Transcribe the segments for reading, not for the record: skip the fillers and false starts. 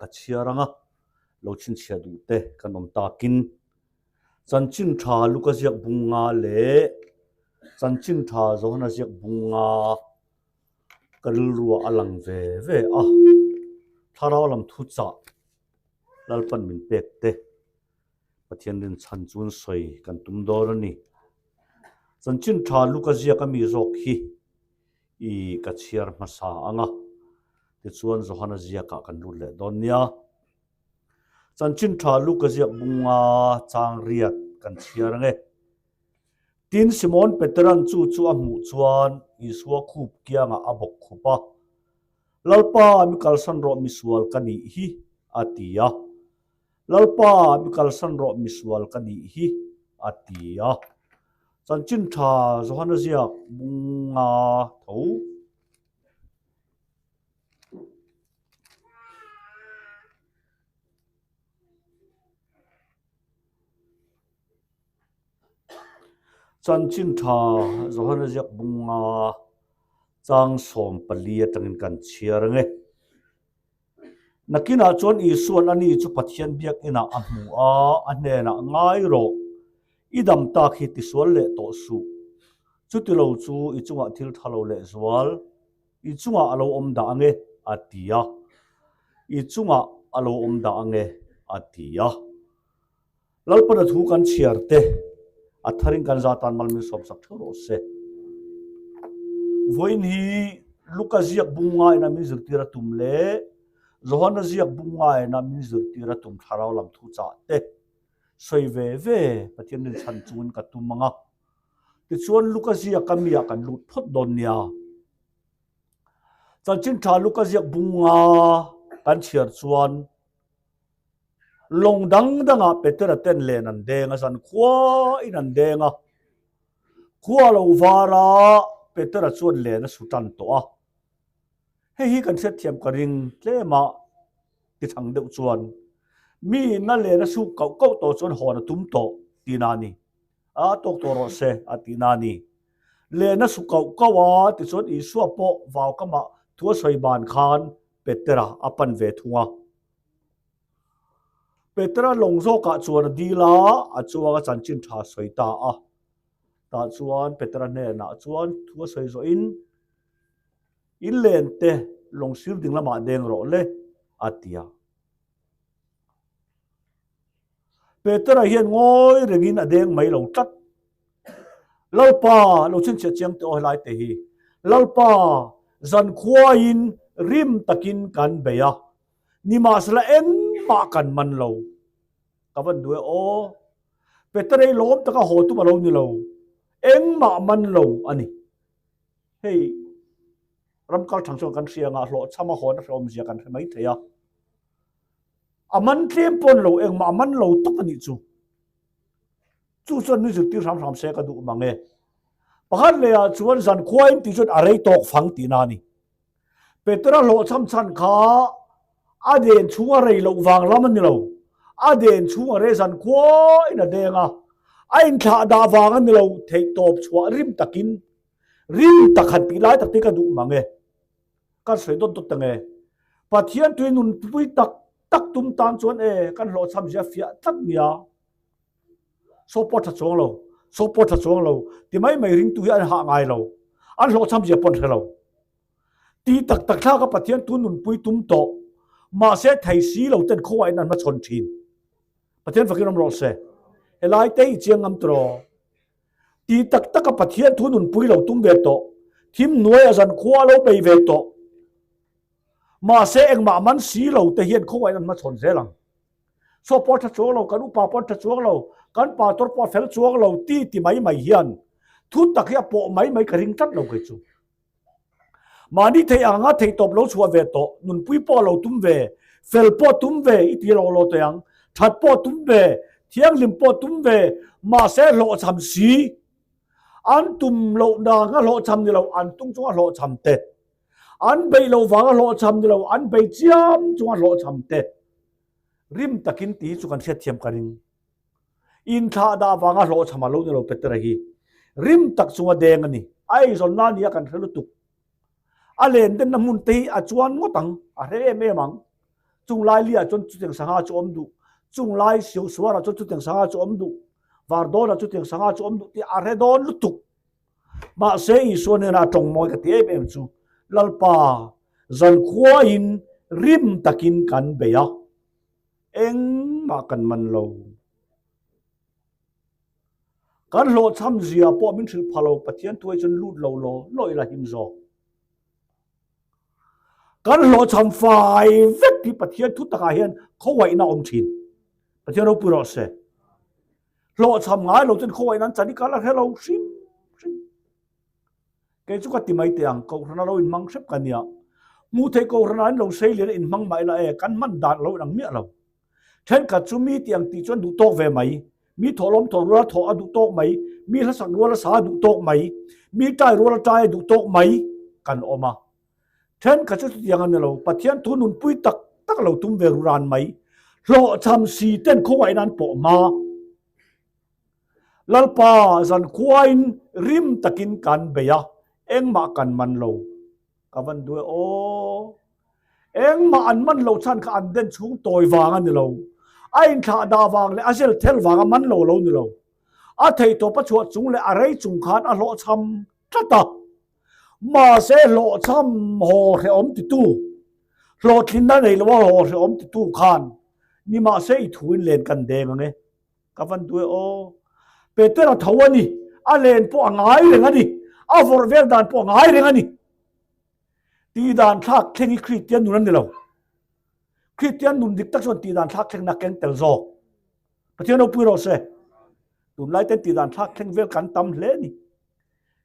ka chhiar ang a, lo chhinchhiah duh te kan awm takin Chanchin tha Luka ziak bunga leh Chanchin tha Johana ziak bunga ka rilruah a lang ve ve a, thlarau lam thuchah Lalpan min pek te Pathian rinchhan chuan sawi kan tum dawn a ni. Chanchin tha Luka ziak a mi zawk hi i ka chhiar hmasa ang a, tichuan Johana ziakah kan lut leh dawn nia. Chanchin tha Luka ziak bunga chang riat kan chhiar ang e. Tin, Simon Peteran chu chu a hmuh chuan Isua khup kiangah a bawk khup a, Lalpa, mi kalsan rawh misual ka nih hi, a ti a. Lalpa, mi kalsan rawh misual ka nih hi, a ti a. Chanchin tha Johana ziak bunga tho. Chanchin tha Johana ziak bunga chang 14 atangin kan chhiar ang e. Nakinah chuan Isuan ani chu Pathian biakinah a hmu a, a hnenah ngai rawh, i dam tak hi tisual leh tawh suh. Chutilo chu i chungah thil tha lo lehzual I chungah a lo awm dah ang e, a ti a. I chungah a lo awm dah ang e, a ti a. Lalpana thu kan chhiar te, a tharin kan za tan mal min sawmsak theuh rawh se. Vawiin hi Luka ziak bung ngaina min zirtir a tum leh Johana ziak bung ngaina min zirtir a tum thlarau lam thu chah te sawi ve ve Pathian rinchhan chungin ka tum ang a. Tichuan Luka ziak a miah kan lut phawt dawn nia. Chanchin tha Luka ziak bunga kan chhiar chuan lawng dang dangah Petera ten len an deng a, zan khua in an deng a. Khua lo var a, Petera chuan len a su tan tawh a. Hei hi kan hriatthiam ka ring tlem a, ti thang deuh chuan mi na len a suk kauh kauh tawh chuan hawn a tum tawh tihna a ni. A tawk tawh rawh se, a ti na ni. Lehna su kauh kauh a, tichuan Isua pawh vaukamah thu a sawi ban khan Petera a pan ve thung a. Petera lawng zawkah chuan a dil a, a chuang a chanchin tha sawi ta a. Tah chuan Petera hnenah chuan thu a sawi zawhin, In len te lawng sir ding lamah deng rawh le, a ti a. Petera hian ngawi rengin a deng mai lo tlat. Lalpa, lo chhinchhiah chiang teh aw helai te hi. Lalpa, zankhuaiin rim takin kan bei a, nimahsela engmah kan man lo. Ka van duh e aw. Peterei lawm taka haw tum a lo ni lo. Engmah man lo a ni. Hei, ram kal thang chuan kan hria anga hlawhchham a hawn a hrehawmzia kan hre mai thei a. A man tlem pawn lo, engmah a man lo tak a nih chu. Chu chuan min zirtir hram hram se ka duh mang e. Pakhat lehah chuan zan khuain tih chuan a rei tawk fang tihna a ni. Petera hlawhchham chhan kha a den chhung a rei loh vang lam a ni lo. A den chhung a rei zan khuain a deng a. A inthlah dah vang a ni lo, theih tawp chhuah rim takin rim tak han tih lai tak te ka duh mang e. Kan sawi dawt dawt ang e. Pathian tui nunpui tak tak tum tan chuan e kan hlawhchham zia fiah tlat nia. Saw pawh tha chuang lo, saw pawh tha chuang lo ti mai mai ringtu hi an hah ngai lo. An hlawhchham zia pawh an hre lo. Ti tak tak thlak a Pathian tu nunpui tum tawh mahse thei si lo ten khawngaih in an hmachhawn thin. Pathian fakin awm rawh se. Helai te hi chiang ngam tawh. Ti tak taka Pathian thu nunpui lo tum ve tawh, thim hnuai a zan khua lo bei ve tawh. Mahse engmah man si lo te hian khawngaih an hmachhawn zel ang. Saw pawh tha chuang lo, kan upa pawh an tha chuang lo, kan pastor pawh a fel chuang lo ti ti mai mai hian thu tak hi a pawh mai mai ka ring tlat lo kei chu. Mahni theih anga theihtawp lo chhuah ve tawh, nunpui pawh lo tum ve, fel pawh tum ve i ti lo lo teh ang, that pawh tum ve, thianghlim pawh tum ve, mahse hlawhchham si. An tum loh nanga hlawhchham ni lo, an tung chunga hlawhchham te. An beih loh vanga hlawhchham ni lo, an bei chiam chunga hlawhchham te. Rim takin tih hi chu kan hriatthiam ka ring. Inthlah dah vanga hlawhchham a lo ni lo Petera hi rim tak chunga deng a ni. A eizawnna nia kan hre lutuk. A len denna hmun te hi a chuan ngawt ang, a hre em em ang. Chung lai li ah chuan chutiang sangha chu awm duh, chung lai suar ah chuan chutiang sangha chu awm duh, var dawn ah chutiang sangha chu awm duh tih a hre dawn lutuk. Mahse Isua hnenah a tawng mawi ka ti em em chu, Lalpa, zankhuain rim takin kan bei a, engmah kan man lo. Kan hlawhchham zia pawh min hrilh pha lo, Pathian thuai chuan lut lo law law ila him zawk. Kan hlawhchham fai vek hi Pathian thu takah hian khawngaihna a awm thin. Pathian ropui rawh se. Hlawhchham ngai lo chuan khawngaihna an chan i kal a hre lo hrim hrim. Kei chu ka ti mai teh ang, Kohhrana lo inhmang hrep ka nia. Hmuh theih Kohhrana in lo sei lian a inhmang mah ila e, kan hman dan a lo inang miah lo. Thenkhat chu mi tih ang tih chuan duh tawk ve mai. Mi thawhlawm thawh ruala thawh a duh tawk mai, mi hlasak ruala sa a duh tawk mai, mi tai ruala tai a duh tawk mai kan awm a. Thenkhat chu chutiang a ni lo, Pathian thu nunpui tak tak lo tum ve ru ran mai. Hlawhchham si ten khawngaihna an pawh hma. Lalpa zankhuain rim takin kan bei a, engmah kan man lo. Ka van duh e aw. Engmah an man lo chhan kha an den chhung tawi vang a ni lo. A inthlah dah vang leh a zel thel vang a man lo lo ni lo. A theihtawp a chhuah chung leh a rei chung khan a hlawhchham tlat a. Mahse hlawhchham haw hrehawm titu, hlawhtlinna nei lo a haw hrehawm titu khan nimahse i thuin len kan deng ang e. Ka van duh e aw. Peter a tho a ni. A len pawh a ngai reng a ni. A vawrh vel dan pawh a ngai reng a ni. Tih dan thlak thleng hi Kristian nun a ni lo. Kristian nun dik tak chuan tih dan thlak thlengna keng tel zawk. Pathian ropui rawh se. Tunlai ten tih dan thlak thleng vel kan tam hle a ni.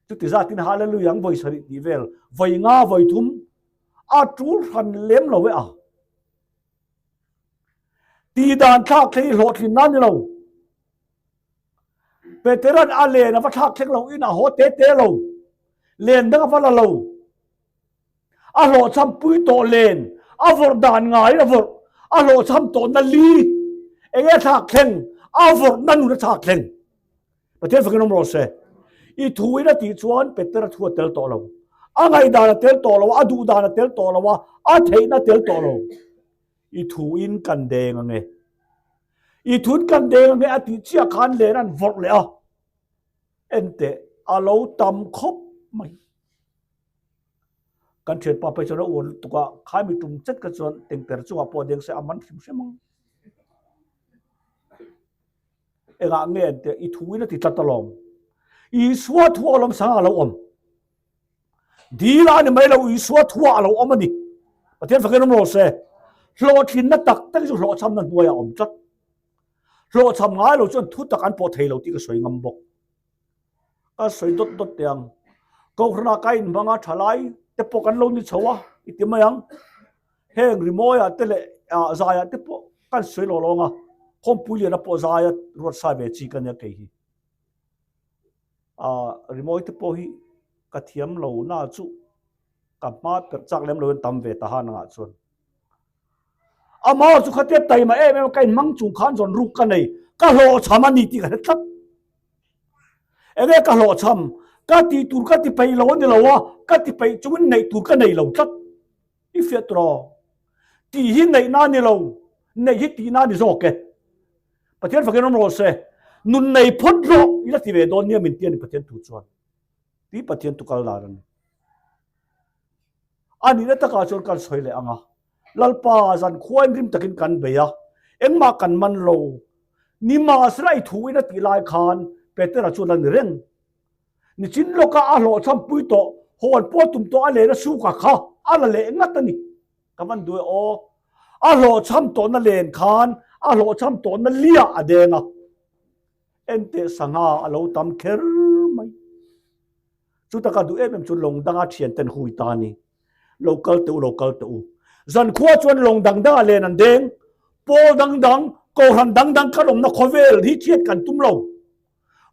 Chuti zatin Hallelujah ang vawi sarih tih vel, vawi nga, vawi thum a tul hran lem lo e a. Tih dan thlak thleng hi hlawhtlin nan ni lo. Peteran a len a va thlak thleng lo in a haw te te lo. Len dang a va la lo. A hlawhchham pui tawh len, a vawrh dan ngaiin a vawrh, a hlawhchham tawh na li. Enge a thlak thleng? A vawrh na nun a thlak thleng. Pathian fakin awm rawh se. I thu in a tih chuan Petera thu a tel tawh lo. A ngaihdan a tel tawh lo a, a duhdan a tel tawh lo a, a theihna a tel tawh lo. I thu in kan deng ange. I thu in kan deng ange a tih chiah khan len an vawrh leh a. Enteh, a lo tam khawp mai. Kan thianpa phei chuan a uar lutuk a, khai mi tum chet kha chuan tengter chungah pawh a deng se a man hrim hrim ang. Engah nge an tih? I thu in a ti tlat alawm. Isua thu a lawm sangah a lo awm. Dil a ni mai lo, Isua thu ah a lo awm a ni. Pathian fakin awm rawh se. Hlawhtlinna tak tak chu hlawhchhamna hnuaiah a awm tlat. Hlawhchham ngai lo chuan thu tak an pawh thei lo tih ka sawi ngam bawk. Ka sawi dawt dawt teh ang. Kohhranah ka inhmang a, thalai te pawh kan lo ni chho a, i ti mai ang. Heng rimawiah te leh zaiah te pawh kan sawi lo lawng a, khawmpui liana pawh zaia ruat sai ve chi ka nia kei hi. Rimawi te pawh hi ka thiam lo na chu ka hma perh chak lem lo in tam ve ta han angah chuan. Amah chu khatia taima em em a ka inhmang chung khan zawn ruk ka nei, ka hlawhchham a ni tih ka hre tlat. Enge ka hlawhchham? Ka tih tur ka ti peih lo a ni lo a, ka ti peih chungin neih tur ka nei lo tlat. I fiah tur aw. Tih hi neihna a ni lo, neih hi tihna a ni zawk e. Pathian fakin awm rawh se, nun nei phawt rawh i la ti ve dawn nia min ti a ni Pathian thu chuan. Tih Pathian thu kal dan a ni. A nihna takah chuan kan sawi leh ang a, Lalpa zan khuain rim takin kan bei a, engmah kan man lo. Nimahsela i thuin a tih lai khan Petera chuan a ni reng. Nichin lawka a hlawhchham pui tawh, hawn pawh tum tawh a len a suka kha a la leh ngat a ni. Ka van duh e aw. A hlawhchham tawhna len khan a hlawhchham tawhna liah a deng a. Enteh sangha a lo tam kher mai. Chutaka duh em em chu lawng danga thian ten hui ta a ni. Lo kal teh u, lo kal teh u. Zankhua chuan lawng dang dangah len an deng. Pawl dang dang, kohhran dang dang kan awmna khawvel hi thiat kan tum lo.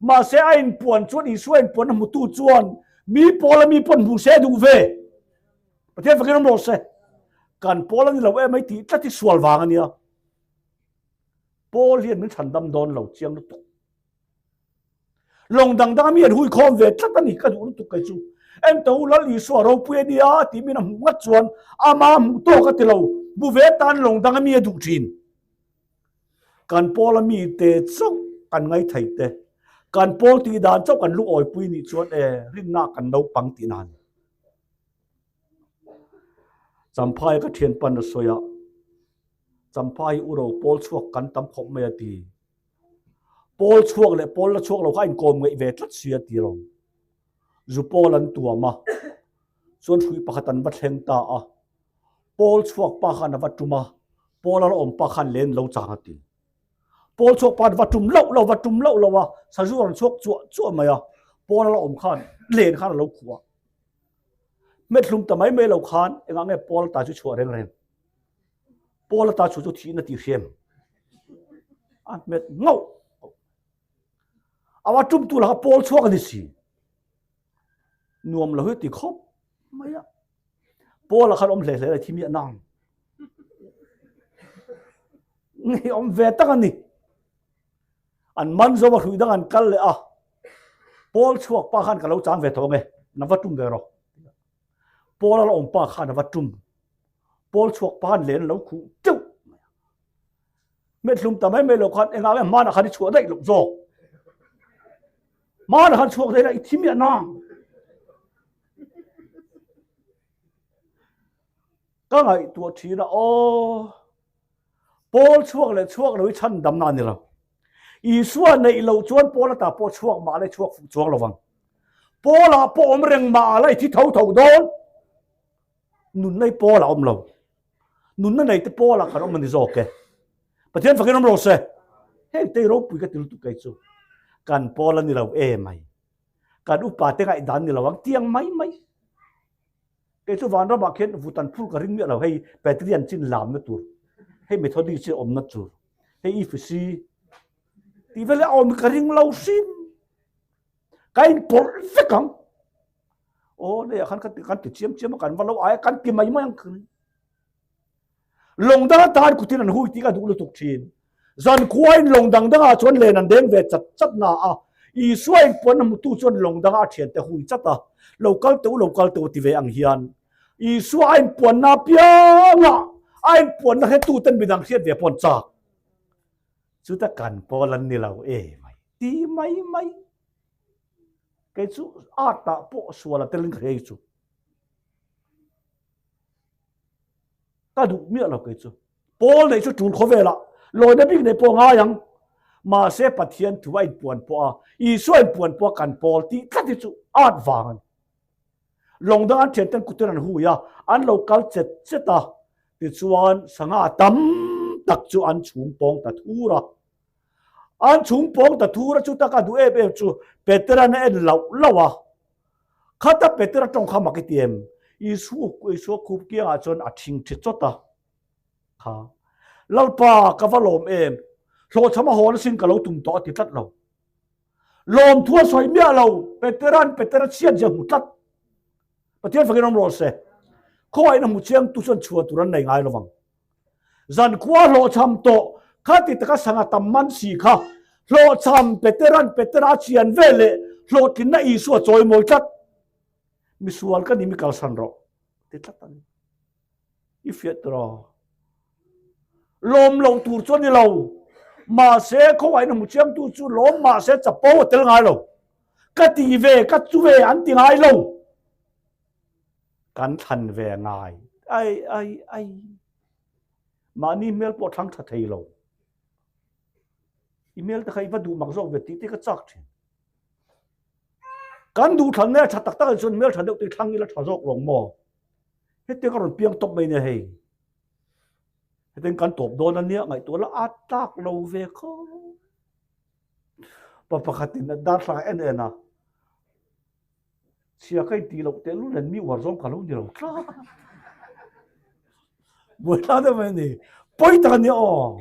Mahse a inpuan chuan Isua inpuan a hmutu chuan mi pawl a mi pawn hmu se duh ve. Pathian fakin awm rawh se. Kan pawl a ni lo em ai tih tlat hi sual vang a nia. Pawl hian min chhandam dawn lo chiang lutuk. Lawng dang dang a mi an hui khawm ve tlat a ni ka duh lutuk kei chu. En teh u Lal Isua ropui a nia tih min a hmuh ngat chuan ama hmuh tawk a ti lo, bu ve tan lawng dang a mi a duh thin. Kan pawl a mi te chauh kan ngaithei te, kan pawl tih dan chauh kan lungawipui nih chuan e rinna kan naupang tih nan. Champhai ka thianpan a sawi a, Champhai hi uro pawl chhuak kan tam khawp mai a ti. Pawl chhuak leh pawl la chhuak lo kha a inkawm ngeih ve tlat si a ti lo. Zu pawl an tuam a, chuan hrui pakhat an va thleng ta a. Pawl chhuak pa khan a va tum a, pawl a la awm pa khan len lo chang a ti. Pawl chhuak pa an va tum loh loh, va tum loh loh a, sazu a rawn chhuak chuah chuah mai a, pawl a la awm khan len khan a lo khuh a. Hmet hlum ta mai mai lo khan engah nge pawl ta chu chhuah reng reng. Pawl ata chhuah chu thihna tih hriam a hmet ngauh. Awa tum tu laka pawl chhuak a ni si. Nuam lo hi ti khawp mai a. Pawl a khan awm hle hle lai thi mi a nang. Ngi awm ve tak a ni. An man zo a hrui dang an kal leh a. Pawl chhuak pa khan ka lo chang ve tho ange. Na va tum ve rawh. Pawl a la awm pa khan a va tum. Pawl chhuak pa khan len a lo khuh teuh mai a. Hmethlum ta mai mai lo khan engah nge hmanah khan i chhuah daih loh zawk. Hmanah khan chhuak daih la i thi miah nang. Ka ngaihtuah thin a aw. Pawl chhuak leh chhuak lo hi chhan damna a ni lo. Isua neih loh chuan Paul ata pawh chhuak mah la i chhuak fuh chuang lo vang. Paul-ah pawh awm reng mah la i thi tho tho dawn. Nunna hi Paul-ah awm lo. Nunna nei te Paul-ah kan awm a ni zawk e. Pathian fakin awm lo se. Heng te ropui ka ti lutuk kei chu. Kan Paul a ni lo e mai. Kan upa te ngaihdan ni lo ang tiang mai mai. Kei chu vanramah khian vut an phur ka ring miah lo, hei Petrian chin lamna tur, hei Methodist chin awmna tur, hei EFC tih vel hi a awm ka ring lo hrim. Ka inpawlh vek ang. Aw leiah khan kan ti chiam chiam a, kan va lo ai a, kan ti mai mai ang. Lawng dang atan kutin an hui tih ka duh lutuk thin. Zankhuain lawng dang dangah chuan len an deng ve chat chat na a, Isua in puan a hmutu chuan lawng dangah a thiante hui chat a, Lo kal teh u, lo kal teh u ti ve ang hian Isua a inpuanna apiangah a inpuanna hretuten midang hriat ve pawh an chak. Chuta kan pawl an ni lo e mai ti mai mai. Kei chu art ah pawh sual a telin ka hria hi chu. Ka duh miah lo kei chu. Paul neih chu tul khawvelah lawina bik neih pawh a ngai ang. Mahse Pathian thu a inpuan pawh a, Isua inpuan pawh a kan pawl tih tlat hi chu at vang a ni. Lawng dang an thianten kutin an hui a, an lo kal chet chet a, tichuan sangha tam tak chu an chhung pawng ta thur a. An chhung pawng ta thur a, chuta ka duh em em chu Petera'n a en lauh lauh a. Khata Petera tawng kha mak i ti em? Isua Isua khup kiangah chuan a thing thi chawt a. Kha. Lalpa, ka va lawm em? Hlawhchham a hawn asin ka lo tum tawh a ti tlat lo. Lawmthu a sawi miah lo, Petera'n Petera chhiat zia hmu tlat. Pathian fakin awm rawh se. Khawiahin a hmu chiang tu chuan chhuah tur an nei ngai lovang. Zankhua hlawhchham tawh kha ti taka sangha tam man si kha hlawhchham Petera'n Petera a chian ve leh hlawhtlinna Isua chawimawi tlat. Misual ka ni mi kalsan rawh ti tlat a ni. I fiah tur a. Lawm loh tur chu a ni lo. Mahse khawngaihna hmu chiangtu chu lawm mahse chapo a tel ngai lo. Ka ti ve, ka chu ve an ti ngai lo. Kan thlan ve ngai. Ai, ai, ai. Mahni hmel pawh thlang tha thei lo. I hmel te kha i va duh mak zawk ve tih te ka chak thin. Kan duh thlan nge tha tak tak chuan hmel tha deuh te thlang ila tha zawk lawng maw. Hetiang ka rawn piang tawp mai nia hei. Hetiang kan tawp dawn a nia ngaihtuah la a tlak lo ve khawp. Pa pakhatin a darthlang en en a. Chhia ka intih loh tehlul nen mi uar zawng ka lo ni lo tlat. Buaithlak deuh mai a ni. Pawi tak a nia aw.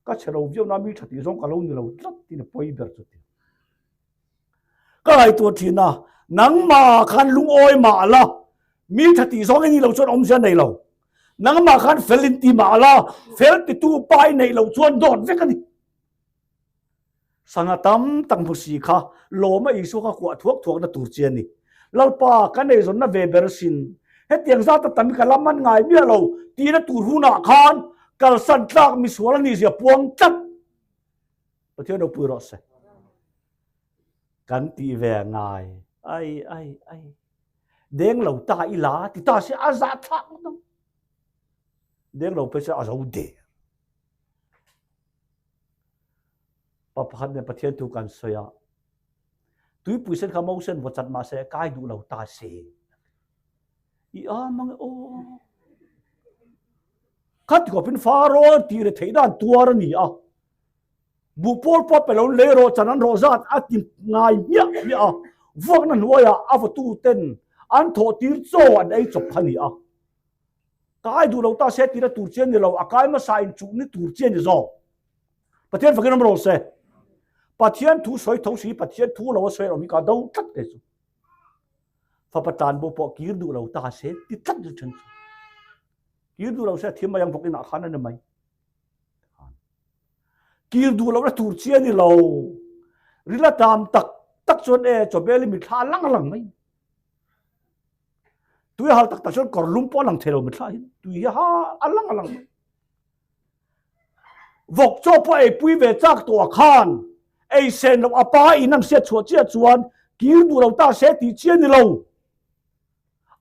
Ka chhe lo viau na mi tha tih zawng ka lo ni lo tlat tiin a pawi ber chu ti. Ka ngaihtuah thin a, nangmah khan lungawi mah la, mi tha tih zawng i nih loh chuan awmzia nei lo. Nangmah khan fel in ti mah la, fel titu pa i neih loh chuan dawt vek a ni. Sangha tam tak hmu si kha lawma Isua kha kuah thuak thuakna tur chi a ni. Lalpa, kan eizawnna ve ber sin. Hetiang zata tam hi ka la man ngai miah lo tihna tur hunah khan kalsan tlak misual a nihzia puang tlat. Pathian ropui rawh se. Kan tih ve ngai. Ai ai ai. Deng lo ta i la ti ta se a zah thlak ngawt ang. Deng lo phei chuan a zo der. Pa pakhat nen Pathian thu kan sawi a. Tuipui sen kha Mosen vaw chat mah se kai duh lo ta se. I a mang e aw. Khat khawpin Faro tih re theih dan tuar a ni a. Buh pawl pawh pe lo lei rawh chan an rawh zat a ti ngai hmiah hmiah a. Vuakna hnuaiah a vawtu ten an thawh tir chaw an ei chawp kha a ni a. Kai duh lo ta se tihna tur chi a ni lo, a kai hmasa in chuh ni tur chi a ni zawk. Pathian fakin awm rawh se. Pathian thu sawi tho si, Pathian thu lo a sawi erawh hi ka do tlat kei chu. Fapa tlanbo pawh kir duh lo ta se ti tlat chu then chu. Kir duh lo se a thim mai ang bawk inah khan a ni mai. Kir duh lohna tur chi a ni lo. Rila tam tak tak chuan e chawbel i mithla lang lang mai. Tui hal tak tak chuan kawr lum pawh a lang thei lo mithla hi. Tui hi ha a lang a lang mai. Vawk chaw pawh ei pui ve chak tawh ah khan ei sen loh a pa in an hriat chhuah chiah chuan kir duh lo ta se tih chi a ni lo.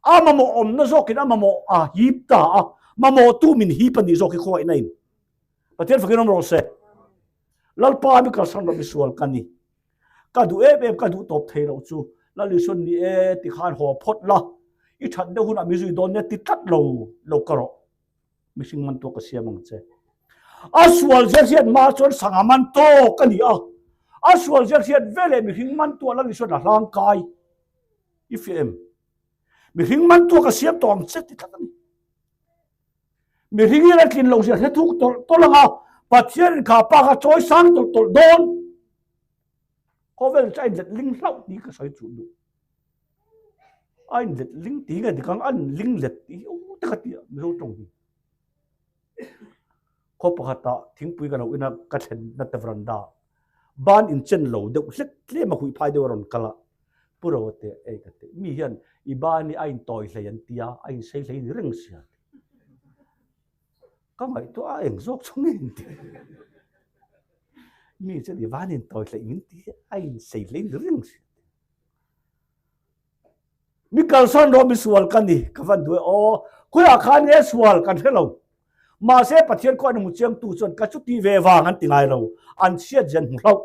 A mamawh awmna zawkin a mamawh a hip ta a, mamawhtu min hip a nih zawk hi khawngaihna in. Pathian fakin awm rawh se. Lalpa mi kalsan rawh misual ka ni. Ka duh em em ka duh tawp thei loh chu Lal Isuan ni e ti khan haw phawt la, i that deuh hunah mi zui dawn nia ti tlat lo lo ka rawh. Mihring man tawk ka siam ang che. A sual zia hriat hma chuan sangha man tawk a ni a. A sual zia hriat veleh mihring man tuah Lal Isuan a hlang kai. I fiah em? Mihring man tuah ka siam tawh ang che ti tlat a ni. Mihring hian a tlin loh zia hre thuk tawlh tawlh ang a, Pathianin kha pa kha chawi sang tawlh tawlh dawn. Khawvel chu a inlet ling hlauh tih ka sawi chuh duh. A inlet ling tih nge dik ang, a inling let tih hi u te ka ti a Mizo tawng hi. Khaw pakhatah thingpui ka lo in a, ka thlenna te veranda ban inchen lo deuh hlek tlem a huih phai deuh a rawn kal a, Pu Roa te ei ka ti, mi hian i ban hi a intawi hlei an ti a, a insei hlei ni reng sia ti. Ka ngaihtuah a eng zawk chu nge an ti. Mi chuan i ban intawi hlei min ti a, a insei hlei ni reng sia ti. Mi kalsan rawh mi sual ka ni, ka van duh e aw, khawiah khan nge sual kan hre lo. Mahse Pathian khaw an hmu chiangtu chuan ka chuti ve vang an ti ngai lo, an chhiat zia an hmu hlauh.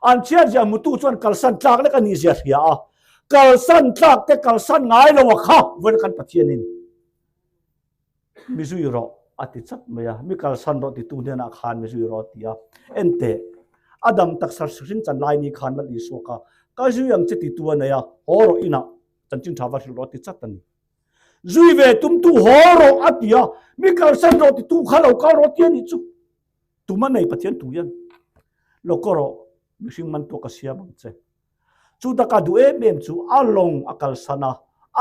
An chhiat zia hmutu chuan kalsan tlak lek a nih zia hria a, kalsan tlak te kalsan ngai lo a kha vawiin kan Pathian in mi zui rawh a ti chat mai a, mi kalsan rawh titu hnenah khan mi zui rawh a ti a, enteh a dam taksa hring chan lai ni khan Lal Isua kha ka zui ang che titu a nei a, haw rawh inah chanchin tha va hrilh rawh a ti chat a ni. Zui ve tumtu haw rawh a ti a, mi kalsan rawh titu kha lo kal rawh a ti a nih chu. Tuma nei Pathian tu hian lo kaw rawh, mihring man tuah ka siam ang che. Chu taka duh em em chu a lawng a kalsan a,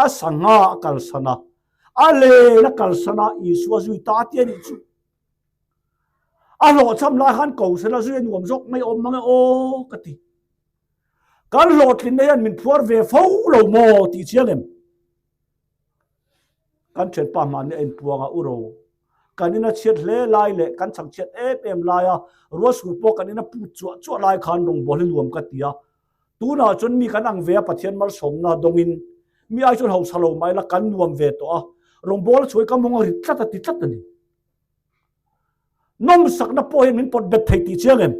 a sangha a kalsan a, a len a kalsan a, Isua zui ta ti a nih chu. A hlawhchham lai khan ko sela zui a nuam zawk mai awm mang e aw ka ti. Kan hlawhtlinna hian min phuar ve fo lo maw tih chiang em? Kan thianpa hmahni a inpuang a, U Ro, kan ina chhiat hle lai leh kan chhang chhiat em em laia ruasur pawh kan ina put chuah chuah lai khan rawngbâwl hi nuam ka ti a. Tunah chuan mi kan ang ve a, Pathian malsawmna dawngin mi ai chuan hausa lo mah ila kan nuam ve tawh a, rawngbâwl a chhuai ka mawng a rit tlat a ti tlat a ni. Nawmsakna pawh hian min pawt bet thei tih chiang em?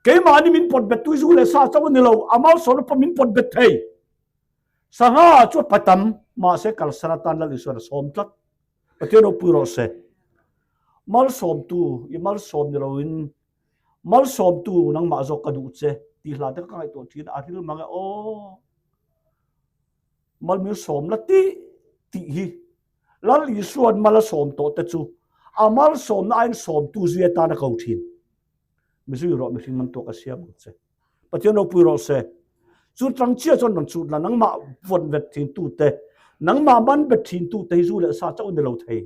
Keimahni min pawt bet tui zu leh sa chauh a ni lo, a malsawmna pawh min pawt bet thei. Sangha chu a tam, mahse kalsan atan Lal Isuan a sawm tlat. Pathian ropui rawh se. Malsawmtu, i malsawm ni loin malsawmtu nangmah zawk ka duh che tih hla te ka ngaihtuah thin a ril mang e aw. Malmir sawm la tih tih hi Lal Isuan mal a sawm tawh te chu a malsawmna aiin sawmtu zui atan a ko thin. Mizui rawh mihring man tuak a siam ang che. Pathian ropui rawh se. Chu tang chiah chuan rawn chhut la, nangmah vawn vet thin tu te, nangmah man bet thin tu te hi zu leh sa chauh a ni lo thei.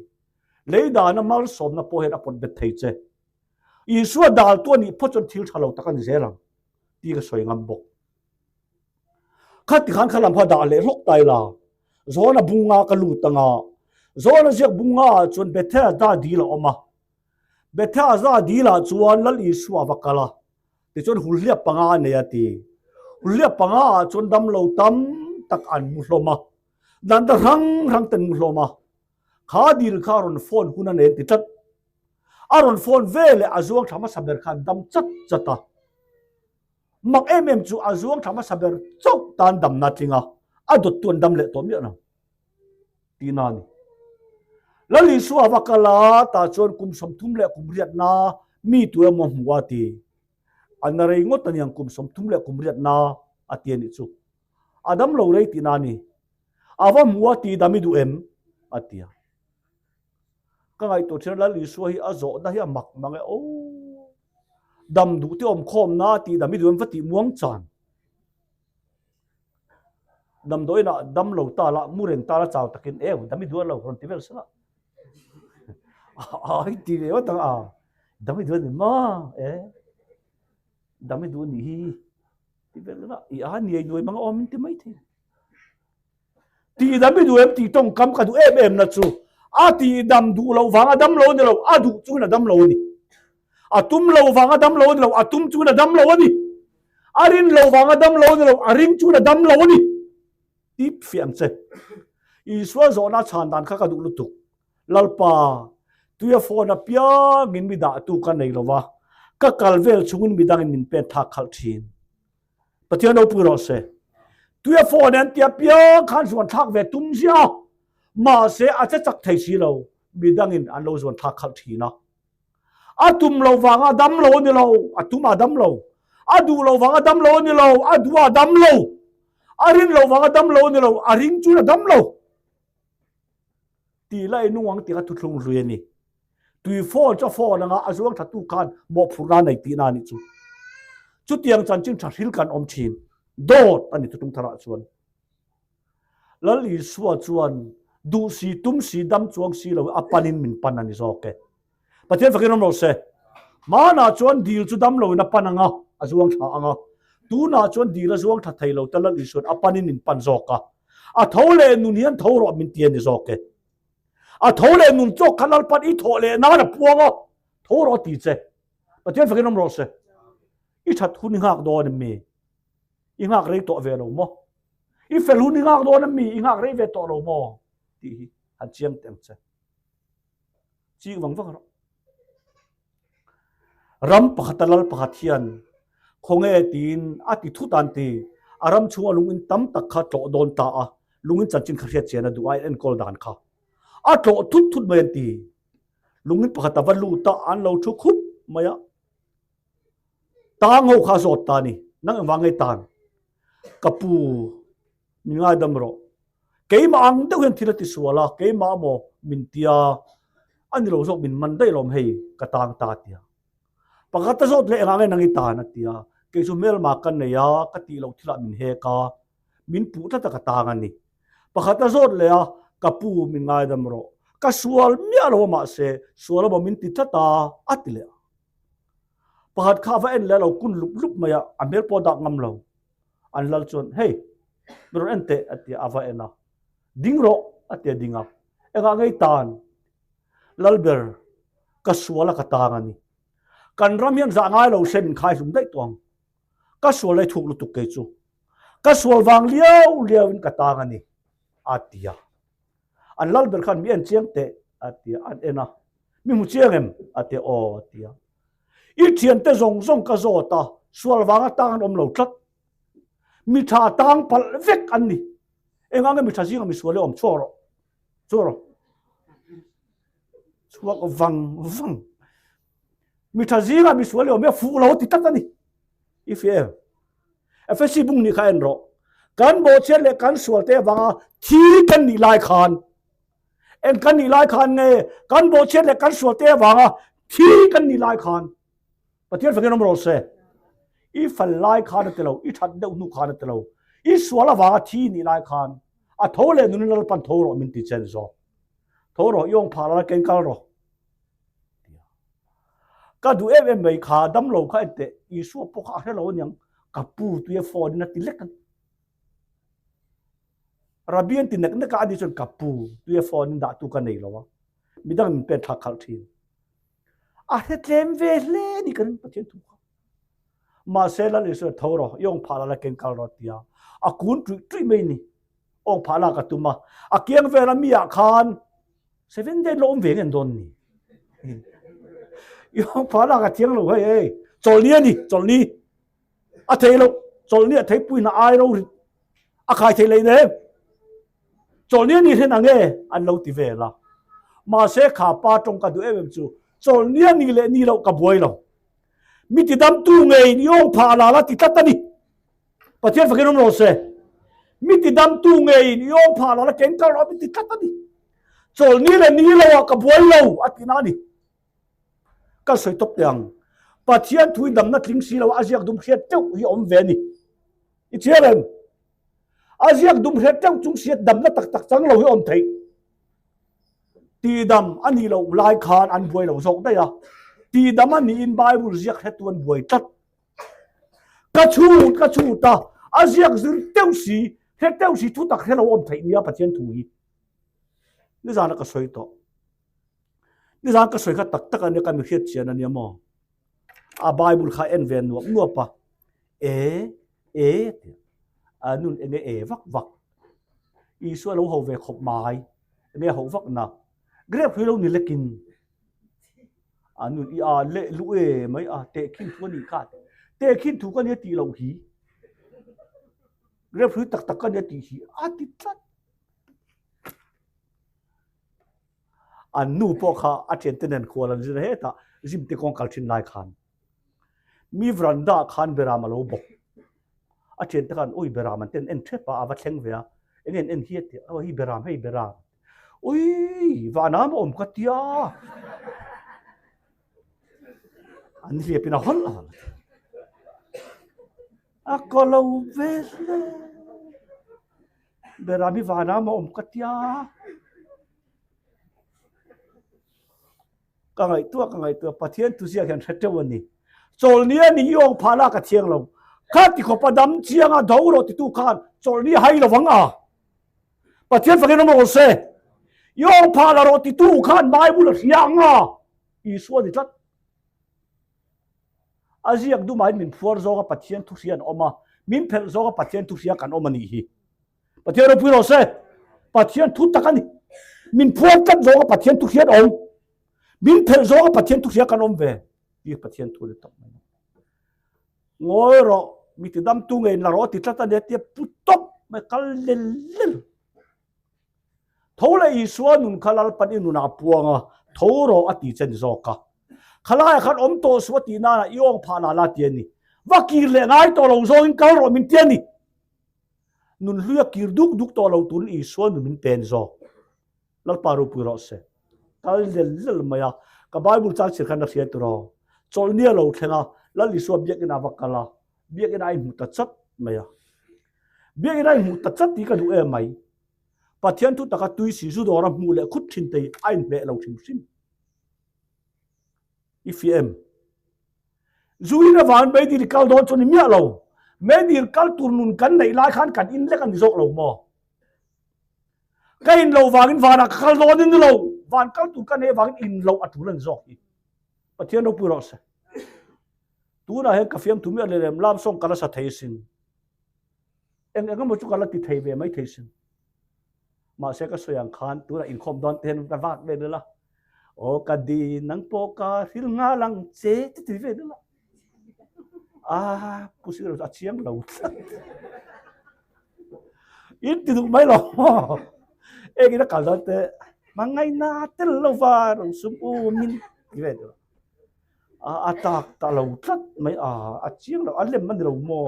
Lei dana malsawmna pawh hian a pawt bet thei che. Isua daltu a nih phawt chuan thil tha lo tak a ni zel ang tih ka sawi ngam bawk. Khati khan kha lam kha dah leh hlawk ta ila, Zawna bunga ka lut anga, Zawna ziak bunga ah chuan Bethesda dil a awm a. Bethesda dil ah chuan Lal Isua a va kal a, tichuan hulhliap panga a nei a ti. Hulhliap panga ah chuan damlo tam tak an mu hlawm a, danda hrang hrang te an mu hlawm a. Kha dil kha a rawn phone hun a nei an ti tlat. A rawn phone ve leh a zuang thla hmasa ber kha an dam chat chat a. Mak em em chu a zuang thla hmasa ber chauh tan damna tling a, a dawttu an dam leh tawh miah lo tihna a ni. Lal Isua va kal a, tah chuan kum 30 leh kum riatna mi tu emaw hmu a ti. A na rei ngawt a niang kum 30 leh kum riatna a ti a nih chu. A dam lo rei tihna a ni. A va hmu a ti dam i duh em? a ti a. Ka ngaihtuah thin a Lal Isua hi a zawhna hi a mak mang e aw. Dam duh te awm khawm na tih dam i duh em va tih muang chan. Damdawiin ah dam lo ta la mu reng ta la chau takin eu dam i duh lo rawn ti vel sela. Ai ti ve ngawt ang a dam i duh a ni ma e dam i duh a nih hi ti vel la i a niai nuai mang a awm in ti mai thei. Tihdam i duh em tih tawngkam ka duh em em na chu a tihdam duh loh vang a dam lo a ni lo, a duh chungin a dam lo a ni. A tum lo vang a dam lo a ni lo, a tum chungin a dam lo a ni. A rin lo vang a dam lo a ni lo, a ring chungin a dam lo a ni. Tih fiah ang che. Isua zawhna chhan dan kha ka duh lutuk. Lalpa, tuia phone apiangin mi dahtu ka nei lo va, ka kal vel chungin midangin min pen thak khalh thin. Pathian ropui rawh se. Tuia phone an tia piang khan zuan thlak ve tum ziah a, mahse a che chak thei si lo, midangin an lo zuan thlak khalh thin a. A tum lo vanga dam lo a ni lo, a tum a dam lo. A duh lo vanga dam lo a ni lo, a duh a dam lo. A rin lo vanga dam lo a ni lo, a ring chuan a dam lo. Tih la i nung ang tih kha thuthlung hlui a ni. Tui phone chu a phone anga a zuang thatu khan mawhphurhna a nei tihna a nih chu. Chutiang chanchin tha hril kan awm thin. Dawt a ni thuthlung tharah chuan. Lal Isua chuan duh si tum si dam chuang si lo a panin min pan a ni zawk e. Pathian fakin awm rawh se. Hmanah chuan dil chu dam loin a pan anga a zuang thla anga. Tunah chuan dil a zuang tha thei lo ta Lal Isua'n a panin min pan zawk a. A tho leh nun hian tho rawh min ti a ni zawk e. A tho leh nun chawk kha Lalpan i thawh leh nan a puang a, tho rawh a ti che. Pathian fakin awm rawh se. I that hun i nghak dawn em mi? I nghak rei tawh ve lo maw? I fel hun i nghak dawn em mi? I nghak rei ve tawh lo maw? Tih hi han chiang teh ang che. Chik vang vang rawh. Ram pakhata lal pakhat hian khawnge tiin a ti thut an ti. A ram chhunga lungin tam tak kha tlawh dawn ta a, lungin chanchin kha hriat chian a duh a, enkawl dan kha a tlawh thut thut mai an ti. Lungin pakhat a va lut a, an lo thu khup mai a. Tang ho kha a zawt ta a ni, nang engvang nge tan? Ka pu, min ngaidam rawh. Keimah ang deuh hian thil a ti sual a, keimah maw min tia, a ni lo zawk min man daih lawm hei, ka tang ta a tia. Pakhat a zawt leh engah nge nang i tan a tia, kei chu hmelma ka nei a, ka tih loh thilah min hek a, min puh tlat a ka tang a ni. Pakhat a zawt leh a, ka pu min ngaidam rawh, ka sual miah lo a mahse sual a maw min ti tlat a, a ti leh a. Pakhat kha a va en leh a lo kun lup lup mai a, a hmel pawh a dak ngam lo. An lal chuan, Hei, mi rawn en teh, a ti a, a va en a. Ding rawh, a ti a ding a. Engah ngei tan? Lalber, ka sual a ka tang a ni. Kan ram hian zah ngai lo se min khai hlum daih tawh ang. Ka sual lai thuk lutuk kei chu. Ka sual vang liau liauin ka tang a ni, a ti a. An lalber khan mi en chiang teh, a ti a, an en a. Mi hmu chiang em? A ti a, aw, a ti a. I thiante zawng zawng ka zawt a, sual vanga tang an awm lo tlat. Mi tha tang palh vek an ni. Engah nge mi tha zinga mi sual hi awm? Chhuak rawh. Chhuak rawh. Chhuak vang vang. Mi tha zinga mi sual hi awm hi a fuh lo ti tlat a ni. I fi em? Efesi bung nih kha en rawh. Kan bawhchhiat leh kan sual te avanga thi kan nih lai khan Eng kan nih lai khan nge kan bawhchhiat leh kan sual te avanga thi kan nih lai khan Pathian fakin awm rawh se. I fal lai khan a ti lo, i that deuh hnu khan a ti lo. I sual avanga thi nih lai khan a tho leh nunin Lalpan tho rawh min ti chen zawk. Tho rawh, i awng phah la keng kal rawh. Ka duh em em mai kha damlo kha en teh Isua pawh kha a hre lo aniang ka pu tuia phone in a ti lek a ni. Rabbi an ti nek nek a, ani chuan ka pu, tuia phone in dah tu ka nei lo a, midang min pen thlak khalh thin. A hre tlem ve hle ni ka ring Pathian thu kha. Mahse Lal Isua tho rawh, i awng phah la la ken kal rawh tia a kun tuih tuih mai ni. Awng phah lak a tum a, a kiang vel a mi ah khan seven day lo awm ve ngen dawn ni. I awng phah lak a thiang lo hei hei, chawlhni a ni, chawlhni. A thei lo, chawlhni a theipui hna ai ro rit a khai thei lei nem. Chawlhni a ni hlen ang e an lo ti vel a. Mahse kha pa tawng ka duh em em chu chawlhni a ni leh ni loh ka buai lo. Mi tidamtu ngei ni awng phah la la ti tlat a ni. Pathian fakin awm rawh se. Mi tidamtu ngei ni awng phah la la keng kal rawh mi ti tlat a ni. Chawlhni leh ni lo ah ka buai lo a ti na a ni. Ka sawi tawp teh ang. Pathian thu in damna tling si lo a ziak dum hriat teuh hi a awm ve a ni. I chhiar em? A ziak dum hriat teuh chung sia damna tak tak chang lo hi a awm theih. Tihdam a nih loh lai khan an buai lo zawk daih a. Tihdam a niin Bible ziak hretu an buai tlat. Ka chhut ka chhut a, a ziak zir teuh si, hre teuh si thu tak hre lo awm theih nia Pathian thu hi. Nizana ka sawi tawh. Nizan ka sawi kha tak tak a nia ka mi hriat chian a nia maw. A Bible kha en ve nuap nuap a. E, e ti a nun enge e vak vak. Isua lo ho ve khawp mai. Enge ho vak na. Grape hui lo ni lekin. A nun i a le lu e mai a te khin thu ani kha. Te khin thu ka nia ti lo hi. Grape hui tak tak ka nia ti hi. A ti tlat. An nu pawh kha a thiante nen khual an zir hetah zim te kawng kal thin lai khan mi veranda ah khan beram a lo bawk. A thiante khan ui beram an ten en thep a, a va thleng ve a, eng en en hi a ti a, aw hei beram hei beram, ui vanah maw awm ka tia, an hliap in a hawlh a hawlh a ti. A kaw lo ve hle. Beram hi vanah maw awm ka tia. Ka ngaihtuah ka ngaihtuah Pathian thu ziak hian hre teuh a ni. Chawlhni a ni i awng phah lah ka thiang lo. Kha ti khawpa dam chianga do rawh titu khan chawlhni a hai lo vang a. Pathian fakin awm rawh se. I awng phah la rawh titu khan Bible a hria ang a. Isua ni tlat. A ziak dumahin min phuar zawnga Pathian thu hria an awm a, min phelh zawnga Pathian thu hria kan awm a nih hi. Pathian ropui rawh se. Pathian thu tak a ni. Min phuar tlat zawnga Pathian thu hria an awm. Min phelh zawnga Pathian thu hria kan awm ve. Ti Pathian thu ni tak mai. Ngawi rawh, mi tidamtu ngei la rawh ti tlat a nia tia pu tawp mai kal lel lel. Tho leh Isua nun kha Lalpan i nunah a puang a, tho rawh a ti che ni zawk a. Khalaiah khan awm tawh suh a tih nanah i awng phah lah la ti a ni. Va kir leh ngai tawh lo zawngin kal rawh min ti a ni. Nun hlui a kir duk duk tawh lo turin Isua nun min pen zawk. Lalpa ropui rawh se. Kal lel lel mai a, ka Bible chang chhir khan a hria tiraw. Chawlhni a lo thleng a, Lal Isua biakinn ah va kal a, biakinn ah a inhmu ta chat mai a. Biakinn ah a inhmu ta chat tih ka duh em mai. Pathian thu taka tui si zu dawra hmuh leh khut thin te hi a inhmeh lo hrim hrim. I fiah em? Zu in avangin meidil i kal dawn chu ni miah lo. Meidil kal tur nun kan neih lai khan kan in lek a ni zawk lo maw? Ka in loh vangin vanah ka kal dawn in ni lo. Van kal tur ka neih avangin in loh a tul a ni zawk hi. Pathian ropui rawh se. Tunah hian ka fiamthu miah leh lem lam sawng ka la sa thei asin. Eng eng emaw chu ka la ti thei ve mai thei sin. Mahse ka sawi ang khan tunah inkhawm dawn te hian ka vak ve vel a. Aw ka di nang pawh ka hril nghal ang che ti ti ve vel a. Ah pu sir a chiang lo tlat. In ti duh mai lo maw. Engin a kal dawn te hmangaihna tel lova rosum u min ti ve vel a. A tak ta lo tlat mai a, a chiang lo, a lem a ni lo maw?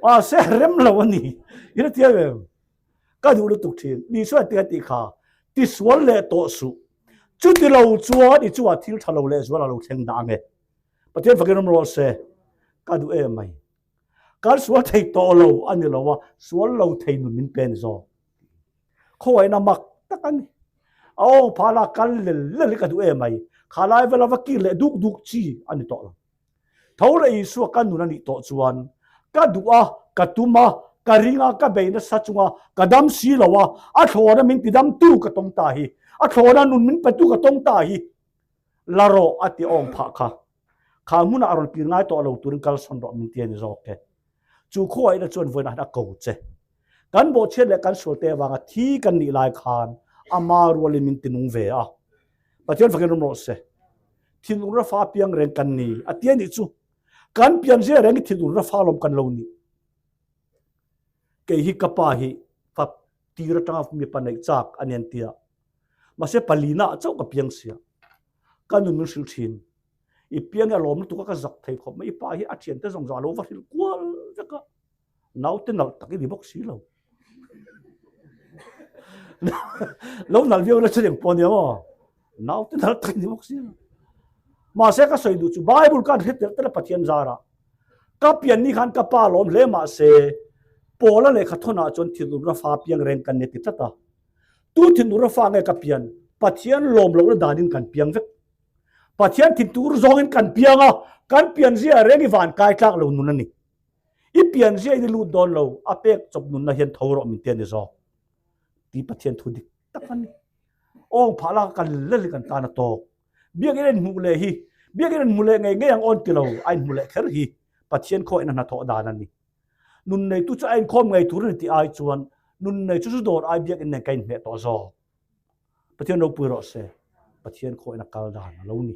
Mahse a rem lo a ni, i hre thiam em? Ka duh lutuk thin, Isua tia tih kha tisual leh tawh suh, chuti lo chuan i chungah thil tha lo leh zual a lo thleng dah ang e. Pathian fakin awm rawh se, ka duh em mai. Kan sual thei tawh lo a ni lo a, sual lo thei nun min pe a ni zawk. Khawngaihna mak tak a ni. A awng phah la kal lel lel hi ka duh em mai. Kha lai vela va kir leh duk duk chi a ni tawh lo. Tho leh Isua ka nun a nih tawh chuan ka duh a, ka tum a, ka ring a, ka bei nasa chunga ka dam si lo a, a thlawna min tidamtu ka tawng ta hi, a thlawna nun min petu ka tawng ta hi, la rawh a ti awm phah kha. Kha hmunah a rawn kir ngai tawh lo turin kalsawn rawh min ti a ni zawk e. Chu khuaina chuan vawiinah hian a ko che. Kan bawhchhiat leh kan sualte avanga thi kan nih lai khan ama rualin min tinung ve a. Pathian fakin rawm rawh se. Thinlung rafa piang reng kan ni a ti a nih chu. Kan pian zia reng hi thinlung rafa lawm kan lo ni. Kei hi ka pa hi fa tir atanga mipa neih chak a ni an tia. Mahse palina ah chauh ka piang sia. Ka nun min hrilh thin. I piang hi a lawm lutuk a ka zak thei khawp mai. I pa hi a thiante zawng zawng a lo va hrilh kual vek a. Naute nalh tak i ni bawk si lo. Lo nalh viau la chu eng pawh nia maw. Naute nalh tak i ni bawk si lo. Mahse ka sawi duh chu Bible khan hre tel tel a Pathian zara. Ka pian ni khan ka pa lawm hle mahse Paula lehkha thawnah chuan thinurna fa piang reng kan ni ti tlat a. Tu thinurna fa nge ka pian? Pathian lawm lohna danin kan piang vek. Pathian thintur zawngin kan piang a, kan pian zia reng i van kai tlak lo nun a ni. I pian zia in i lut dawn lo, a pek chawp nunna hian tho rawh min ti a ni zawk. Ti Pathian thu dik tak a ni. Awng phah lak a kan lel hi kan tan a tawk. Biakin a inhmuh leh hi, biakin a inhmu leh ngei ngei ang awn ti lo, a inhmu leh kher hi Pathian khawihin a hnathawh dan a ni. Nun neitu chu a inkhawm ngei tur a ni tih ai chuan nun nei chu zu dawr ai biakin nen ka inhmeh tawh zawk. Pathian ropui rawh se, Pathian khawihin a kal dan a lo ni.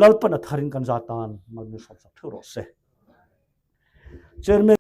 Lalpan a tharin kan za tan mal min hrawmsak theuh rawh se. Chairman.